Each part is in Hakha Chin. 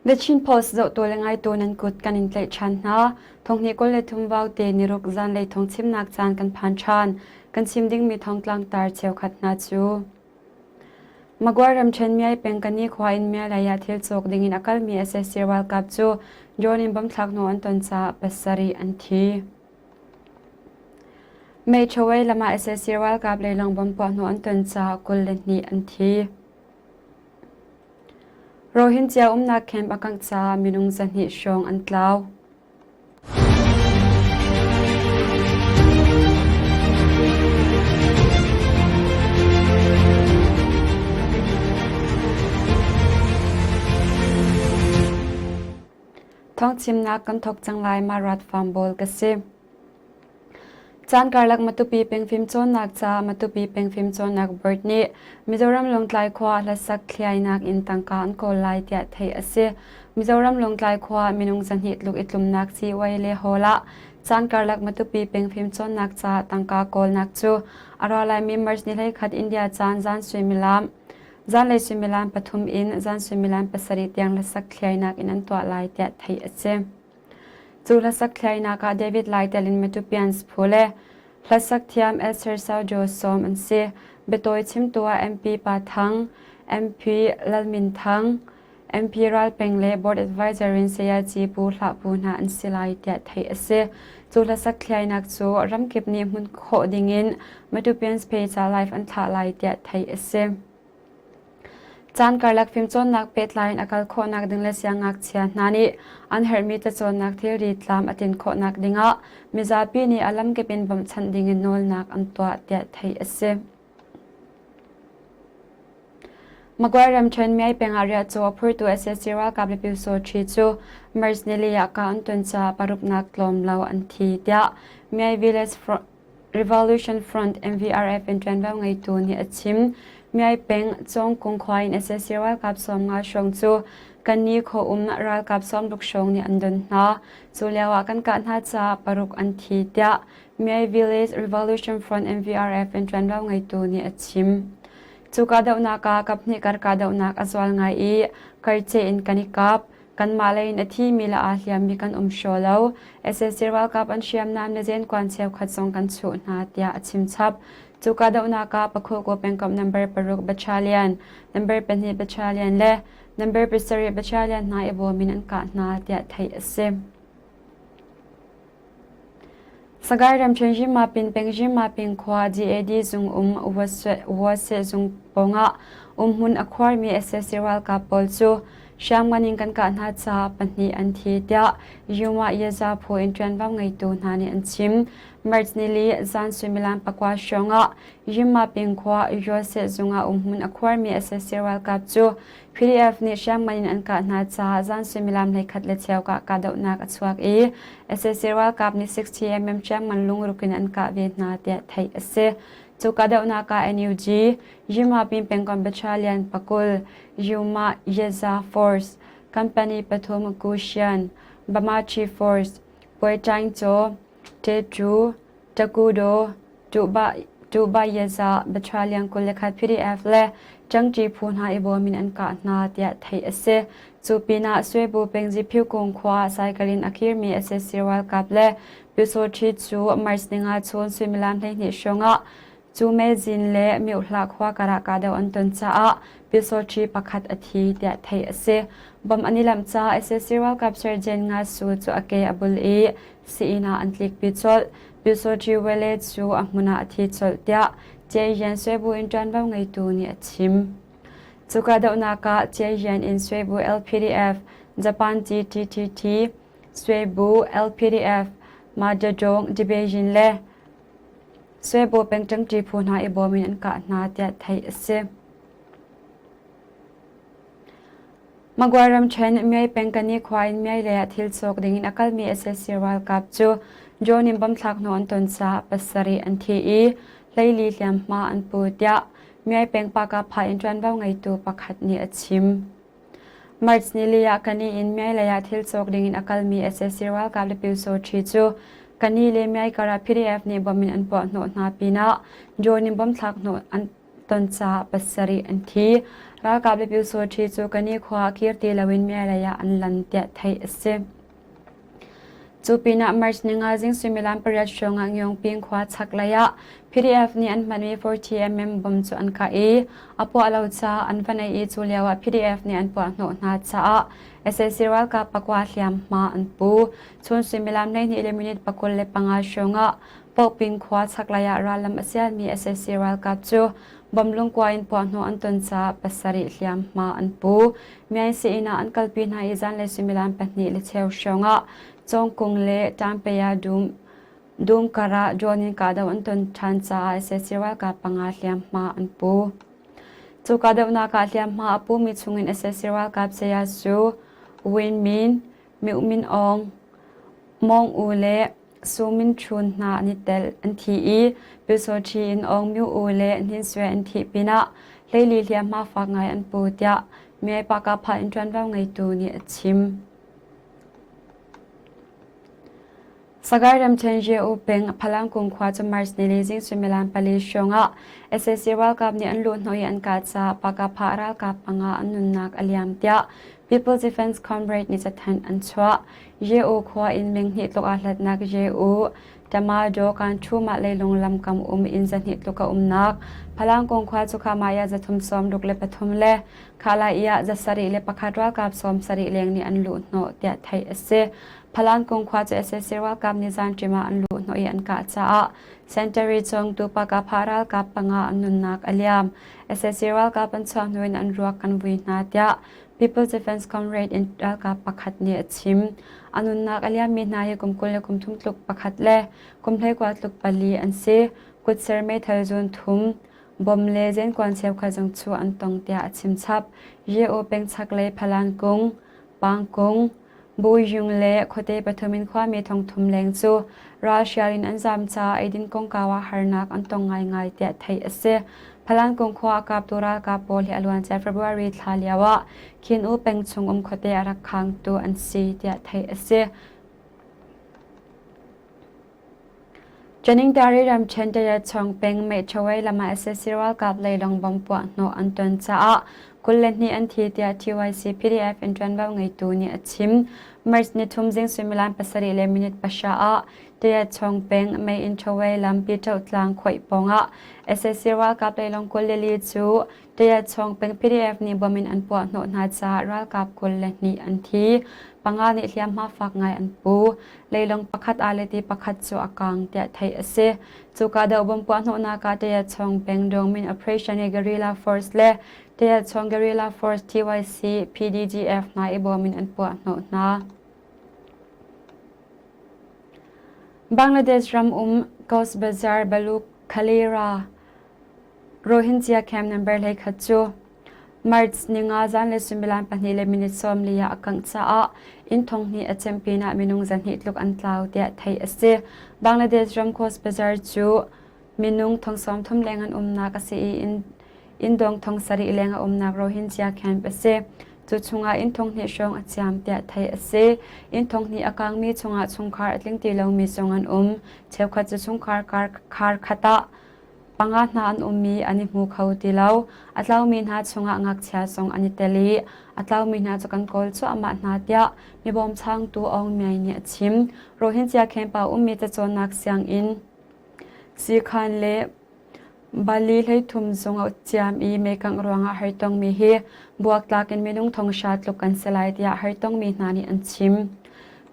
The Chin Post zohtu le ngaitu nan kut kan in tlaih ṭhan hna. Thonghnih 23 vaute niruk zanlei thawngchimnak caan kan phan ṭhan. Kan chim dingmi thawngtlang tar cheukhat hna cu Magway ramṭhen Myai peng Kani khua in Myalay ah thil cawk dingin a kalmi sac ralkap cu drone in bomb thlak hnu an ton caah pasarih an thi. Meiṭhawei lam ah sac ralkap leilawng bomb puah hnu an ton caah 22 an thi. Rohingya umnak camp a kangh caah minung 200 hrawng an tlau. Thawngchimnak kan thawk cang lai ma rat farm bawl ka si. Caan karlak Matupi peng fimcawnnak ca Matupi peng fimcawnnak board nih Mizoram Lawngtlai khua hlasak thliainak in tangka an kawl lai tiah theih a si. Mizoram Lawngtlai khua minung 200 tluk i tlumnak CY le hall ah caan karlak Matupi peng fimcawnnak ca tangka kawlnak cu a ra laimi March ni 21 India caan zan suimilam zanlei suimilam pathum in zan suimilam pasarih tiang hlasak thliainak in an tuah lai tiah theih a si. Cu hlasak thlainak ah David Lai tel in Matupians phu le hlasak thiam Esther Saujo sawm an si. Biatawi chimtu ah MP Pa Thang, MP Lal Min Thang, MP Ral Peng le Board Advisor in Sayaci Pu Hlah Pu hna an si lai tiah theih a si. Cu hlasak thlainak cu ramkip nih hmun khawh dingin Matupians page ah live an thlah lai tiah theih a si. Caan karlak fimcawnnak pehtlai in a kal khawhnak ding le siangngakchia hna nih an herhmi cacawnnak thilri tlam a tlin khawhnak dingah mizapi nih a lamkip in bawmhchanh dingin nawlnak an tuah tiah theih a si. Magway ramṭhen Myay peng ah riahcaw a phurtu sac ralkap le Pyusawṭhi cu March nili ah kah an ton caah paruknak tlawm lo an thi tiah Myay Village Revolution Front MVRF in ṭuanvo ngeitu nih a chim. Myay peng Cawngkung khua in sac ralkap 50 hrawng cu Kanni khua um ralkap 60 hrawng nih an don hna. Cu lio ah kan kah hna caah paruk an thi tiah Myay Village Revolution Front MVRF in ṭuanvo ngeitu nih a chim. Cu kahdohnak ah kaphnih kar kahdohnak a zual ngai i karceh in kan i kap. Kanmah lei in a thimi le aa hliammi kan um hraw lo. Sac ralkap an hriamnam le zenkuan cheukhat zong kan chuh hna tiah a chim chap. Cu kahdohnak ah Pakhuku pengkomh number paruk battalion, number pahnih battalion le number pasarih battalion hna i bawm in an kah hna tiah theih a si. Sagaing ramṭhen Yinmapin peng Yinmapin khua GAD zung um Uwase zung pawngah umhmun a khuarmi sac ralkap pawl cu hriamngan in kan kah hna caah pahnih an thi tiah Yuma Yaza phu in ṭuanvo ngeitu hna nih an chim. March nili zan suimilam pakua hrawngah Yinmapin khua Uwase zung ah umhmun a khuarmi sac ralkap cu PDF nih hriamngan in an kah hna caah zan suimilam 11 le cheu ah kahdohnak a chuak i sac ralkap nih 60mm hriamngan lungruk in an kah ve hna tiah theih a si. Cu kahdohnak ah NUG, Yimapin pengkomh Battalion pakul, Yuma Yeza Force, Company pathum Kushian, Bamachi Force, Puaiṭaing Caw, Tetu, Takudo, Tuhba Yaza, Battalion 21 PDF le Ṭangṭi phu hna i bawm in an kah hna tiah theih a si. Cu pinah Suebu peng Ziphiukung khua ah cycle in a kirmi sac ralkap le Pyusawṭhi cu March ninga chun suimilam 12 hrawng ah cu mezin le Myohla khua karah kahdoh an ton caah Pyusawṭhi pakhat a thi tiah theih a si. Bom an i lamh caah sac ralkap Sergeant Nga Su cu a ke a bul i sii-inn ah an tlikpi colh. Pyusawṭhi Wele cu a hmun ah a thi colh tiah Ciayan Suebu in ṭuanvo ngeitu nih a chim. Cu kahdohnak ah Ciayan in Suebu LPDF, Japan GTTT, Suebu LPDF, Madadong Division le Suebu pengṭangṭi phu hna i bawm in an kah hna tiah theih a si. Magway ramṭhen Myay peng Kani khua in Myay lei ah thil cawk dingin a kalmi sac ralkap cu drone in bomb thlak hnawh an ton caah pasarih an thi i 14 hliamhma an pu tiah Myay peng Pakapha in ṭuanvo ngeitu pakhat nih a chim. March nili ah Kani in Myay lei ah thil cawk dingin a kalmi sac ralkap le Pyusawṭhi cu Kani le Myay kar ah PDF nih bomb in an puah hnawh hna pinah drone in bomb thlak hnawh an ton caah pasarih an thi. Ralkap le Pyusawṭhi cu Kani khua ah kir ti loin Myalay ah an lan tiah theih a si. Cu pinah March ninga zing suimilam pariat hrawng ah Ngyongping khua chaklei ah PDF nih an hmanmi 40mm bomb cu an kah i a puah lo caah an va neih i cu lio ah PDF nih an puah hnawh hna caah sac ralkap pakua hliamhma an pu. Chun suimilam 12 le minute 25 hrawng ah Pohping khua chaklei ah rallam a sialmi sac ralkap cu bomb lungkua in puahhnawh an ton caah pasarih hliamhma an pu. Myaing sii-inn ah an kalpi hna i zanlei suimilam pahnih le cheu hrawng ah Cawngkung le Ṭampei ah dum dum kar ah drone in kahdoh an ton ṭhan caah sac ralkap panga hliamhma an pu. Cu kahdohnak ah hliamhma a pumi chungin sac ralkap saya Su Win Min, Myo Min Aung, Mawng U le Su Min Chun hna an i tel an thi i Pyusawṭhi in Aung Myo U le Hnin Swe an thih pinah hleili hliamhma fak ngai an pu tiah Myay Pakapha in ṭuanvo ngeitu nih a chim. Sagaing ramṭhen Ye-U peng Phalangkung khua cu March nili zing suimilam pali hrawng ah sac ralkap nih an luhhnawh i an kah caah Pakapha ralkap panga an nunnak a liam tiah People's Defense Comrade nih cathanh an chuah. Ye-U khua in meng hnih tluk aa hlatnak Ye-U Tamado Kanṭhumah leilung lamkam um inn zahnih tluk a umnak Phalangkung khua cu Khamaya zathum 63 le Khalai ah zasarih le pakhat ralkap 70 leng nih an luhhnawh tiah theih a si. Phalangkung khua cu sac ralkap nih zanṭim ah an luhhnawh i an kah caah Sentari cawngtu Pakapha ralkap panga an nunnak a liam. Sac ralkap an chuah hnu in an ruak kan vui hna tiah People's Defense Comrade in ralkap pakhat nih a chim. A nunnak a liammi hna hi kum 20 le kum thum tluk pakhat le kum 21 tluk pali an si. Kutser meithal zun thum, bom le zenkuan cheukhat zong chu an tong tiah a chim chap. Ye-O peng chaklei Phalan kung, Pang kung, Buyung le khuate pathum in khuami thongthum leng cu ralhrial in an zaam caah eidin kongkau ah harnak an tong ngaingai tiah theih a si. Phalangkung khua a kaptu ralkap pawl hi a luancia February thla lio ah Khin U peng chung um khuate a rak khangtu an si tiah theih a si. Janingtari ramṭhen Tayachawng peng Meithawai lam ah sac ralkap leilawng bomb puahhnawh an ton caah 22 an thi tiah TYC PDF in ṭuanvo ngeitu nih a chim. March nithum zing suimilam pasarih le minute pahra ah Tayachawng peng Meinthawai lam Pyithohtlang khuaih pawng ah sac ralkap leilawng 24 cu Tayachawng peng PDF nih bomb in an puahhnawh hna caah ralkap 22 an thi. Panga nih hliamhma fak ngai an pu. Leilung pakhat ah le ti pakhat cu a kang tiah theih a si. Cu kahdoh bomb puahhnawhnak ah Tayachawng peng Dongmin Operation i Guerrilla Force le Tayachawng Guerrilla Force TYC PDGF hna i bawm in an puahhnawh hna. Bangladesh ram um Cox's Bazar Baluk Khalera Rohingya camp number 11 cu March ninga zanlei suimilam pahnih le minute 40 ah a kangh caah inn thong hnih a cem pinah minung zahnih tluk an tlau tiah theih a si. Bangladesh ram Cox's Bazar cu minung thong 30 leng an umnak a si i inn inn dong thong sarih leng a umnak Rohingya camp a si. Cu chungah inn thong hnih hrawng a ciam tiah theih a si. Inn thong hnih a kangmi chungah chungkhar a tling ti lomi zong an um. Cheukhat cu chungkhar kar khar khat ah Panga hna an ummi an i hmu kho ti lo. A tlaumi hna chungah ngakchia zong an i tel i a tlaumi hna cu kan kawl cuahmah hna tiah mi bawmchangtu Aung Myai nih a chim. Rohingya camp ah ummi cacawnnak sianginn siikhan le Bali hleithum zung a ciam i meikangh ruangah hartongmi hi buaktlak in minung thonghra tluk an si lai tiah hartongmi hna nih an chim.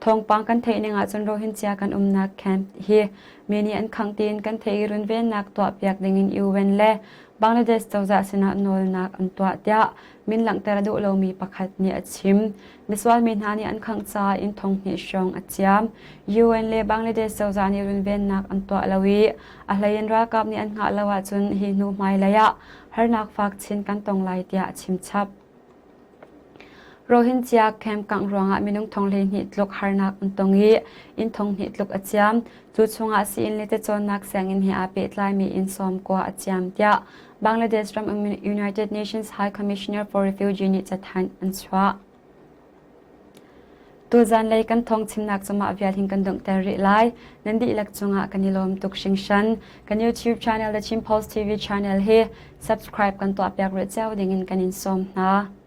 Thawngpang kan theih ning ahcun Rohingya kan umnak camp hi mi nih an khangh tiin kan theih i runvennak tuahpiak dingin UN le Bangladesh cozah sinah nawlnak an tuah tiah min langhter a duh lomi pakhat nih a chim. Misual mi hna nih an khangh caah inn thong hnih hrawng a ciam. UN le Bangladesh cozah nih runvennak an tuah lo i a hlei in ralkap nih an hngah lo ahcun hi hnu hmailei ah harnak fak chin kan tong lai tiah a chim chap. Rohingya camp kangh ruangah minung thong 12 tluk harnak an tong i inn thong hnih tluk a ciam. Cu chungah sii-inn le cacawnnak sianginn he aa pehtlaimi inn sawmkua a ciam tiah Bangladesh ram um United Nations High Commissioner for Refugee nih cathanh an chuah. Tuzan lei kan thawng chimnak cumah vial hin kan donghter rih lai. Nan dihlak cungah kan i lawm tuk hringhran. Kan YouTube channel The Chin Post TV channel hi subscribe kan tuah piak rih cio dingin kan in sawm hna.